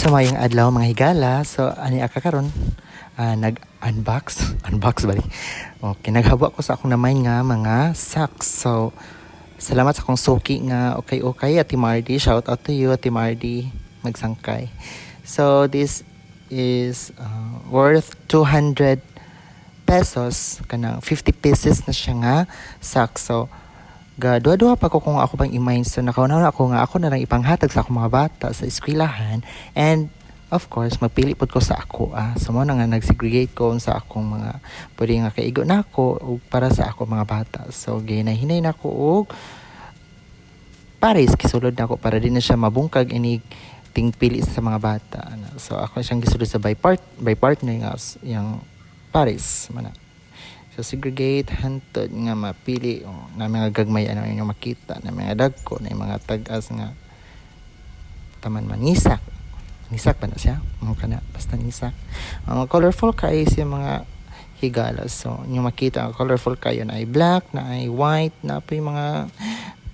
So maayong adlaw, mga higala. So ani aka karon nag-unbox, unbox bali. Okay, naghawa ko sa akong namay nga mga socks. So salamat sa akong suki nga okay, Ate Mardy. Shout out to you, Ate Mardy Magsangkay. So this is worth 200 pesos, kanang 50 pieces na siya nga socks. So ga duha-duha pa ko kung ako pang i-mine. So nakauna na ako nga ako na lang ipanghatag sa akong mga bata sa eskwelahan, and of course magpili pud ko sa ako. So mo na nga nag-segregate ko sa akong mga pwede nga kaigo na ako ug para sa ako mga bata. So ginahinay na ko og pares gisulod na ako para di na siya mabungkag inig tingpili sa mga bata ana. So ako siyang gisulod sa by partner nga yang pares man na. So segregate hantod nga mapili, oh, na mga gagmay ano inyong makita na mga dagko na mga tag-as nga taman man nisak. Nisak ba na siya? Mga kana basta nisak. Mga colorful kay siya, mga higala. So inyong makita ang colorful kayo na ay black, na ay white, na pa yung mga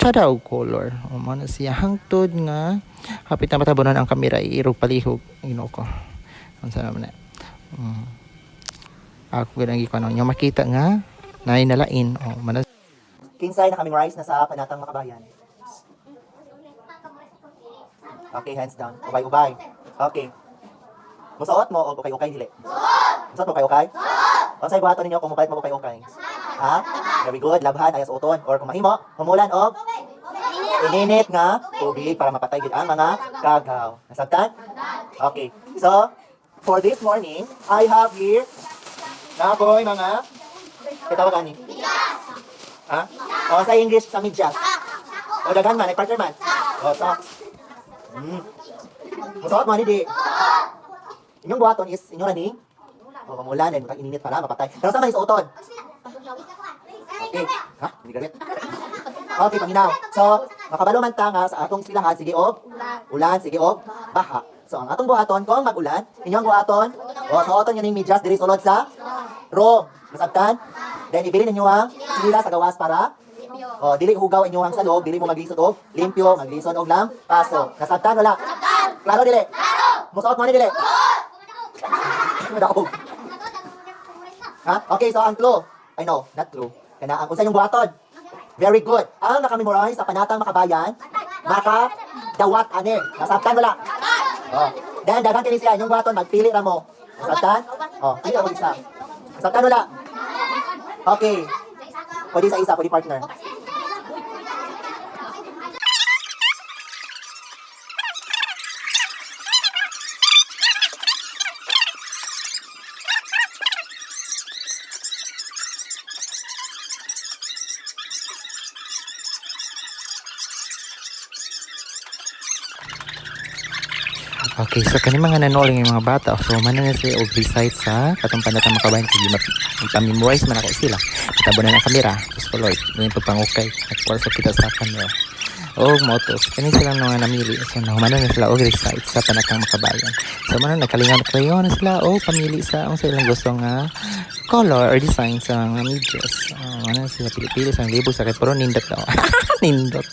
tsada og color. O mo na siya hangtod nga hapit na matabunan ang kamera, iirog palihog. Ginoo ko. Unsa naman na? Ako ganang gikuan inyo makita nga naay nalain o man. Kinsay naka-memorize na sa Panatang Makabayan? Okay, hands down. Ubay-ubay. Okay. Musuot mo og ukay-ukay, dili? Musuot mo ukay-ukay? Unsay buhaton ninyo kung mupalit mo ukay-ukay? Ha? Very good. Labhan ay suoton or kung mahimo, humulan og ininit nga tubig para mapatay gid ang mga kagaw. Nasabtan? Okay. So, for this morning, I have here na koy mga kitawag ani. Ha? O, sa English, sa medyas. O, daghan man, ay partner man. O, socks. Musuot mo, ani di? Inyong buhaton is, inyong raning? O, mamulan, then butang ininit para mapatay. Pero sa man isuoton? Okay. Ha? Hindi galit. Okay, panginaw. So, makabalo man ta nga sa atong silahan, sige og ulan, sige og baha. So, ang atong buhaton, kung mag-ulan, inyong buhaton, o, suoton nyo ning medyas diri sulod sa room. Masabtan? Then, ibilin ninyo ang tsinelas sa gawas para o, dili hugaw inyo ang salog, dili mo maglisod og limpyo, maglisod og lang paso. Nasabtan wala? Klaro dili? Musuot mo ni dili? Madaog. Ha? Okay, so ang clue. I know, not clue. Kana ang unsa yung buhaton? Very good. Ang naka-memorize sa Panatang Makabayan, maka dawat ani. Nasabtan wala? Oh. Then daghan kini siya inyong buhaton, magpili ra mo. Nasabtan? Oh, pili ako isa. Nasabtan wala? Okay. Pwede sa isa, pwede partner. Okay, so kani mga nanoling yung mga bata. So man na sila og recite sa katong Panatang Makabayan kay pa-memorize man ako sila. Matabunan ang kamera. Diyos ko Lord, may pagpangukay. Nagkuha sa kita sa camera. Og motos. Kani sila mga namili. So nahumanan na sila og recite sa Panatang Makabayan. So man na nakalingan kayo na sila og pamili sa unsa ilang gusto nga color or design sa mga medyas. Ano sila pili-pili sa libo sa kay pero nindot daw. Nindot.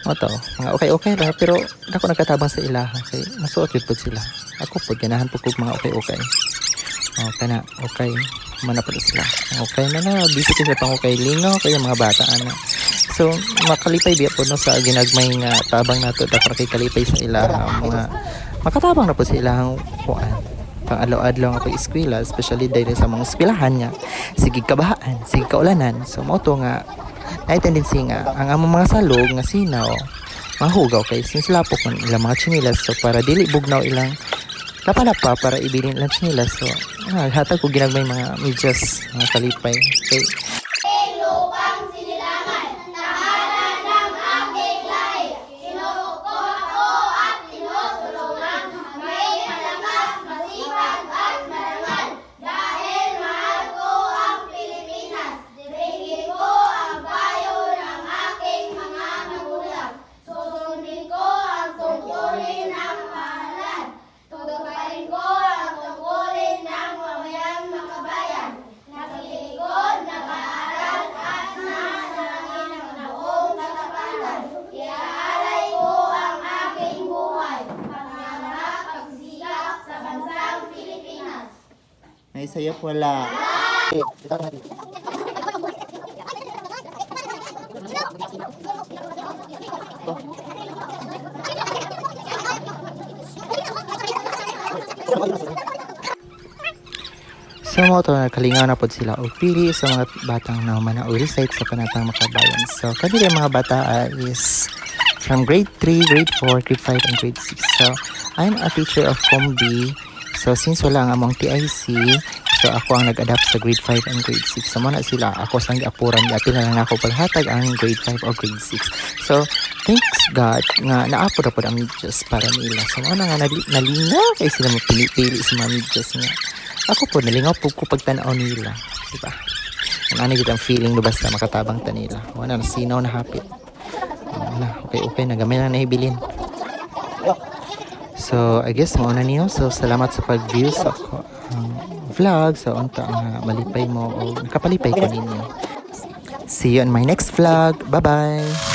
Mo to, mga okay-okay ra pero dako nagkatabang sa ilaha kay masuot jud pud sila. Ako pud ganahan pud kog mga okay-okay. Oh, kana okay man na pud sila. Okay na na busy kay sa pang-okay lingaw kay mga bata ana. So makalipay biya pud no sa ginagmay nga tabang nato, dako ra kay kalipay sa ilaha, mga makatabang na pud sa ilahang kuan pang adlaw-adlaw nga pag-eskwela, especially dahil sa mga eskwelahan nga sige kabahaan, sige kaulanan. So mao to nga naay tendency nga ang among mga salog nga sinaw mahugaw kay since lapok man ilang mga tsinelas. So para dili bugnaw ilang lapa-lapa para ibilin ilang tsinelas, so hatag ko ginagmay mga medyas, mga kalipay kay Lupang sinilangan, tahanan ng aking lahi. Sinuko ako at tinutulungan, may malakas, masipag at marangal. Dahil mahal ko ang Pilipinas, dinggin ko ang payo ng aking mga magulang. Susundin ko ang tungkulin ng paaralan. Tutuparin ko ang tungkulin ng mamamayang makabayan. Naglilingkod, nag Sayop wala. Okay, ito natin. So mao to, nakalingaw na pod sila og pili sa mga batang nahuman na og recite sa Panatang Makabayan. So kanila mga bata is from grade 3, grade 4, grade 5, and grade 6. So I'm a teacher of Combi. So since wala ang among TIC, so ako ang nag-adapt sa grade 5 and grade 6. So mao na sila, ako sang giapuran, giapil na lang ako paghatag ang grade 5 o grade 6. So thanks God nga naapo na pod ang medyas para nila. So mao na nga nalingaw kay sila mapili-pili sa mga medyas nga. Ako po, nalingaw po ko pagtanaw nila. Diba? Ang ano ang feeling no, basta makatabang ta nila. Wala na, sinaw na hapit. Wala, okay na. Gamay lang nahibilin. So, I guess mao na niyo. So, salamat sa pag-view sa ako ang vlog. So, unta nga malipay mo o nakapalipay ko ninyo. See you on my next vlog. Bye-bye!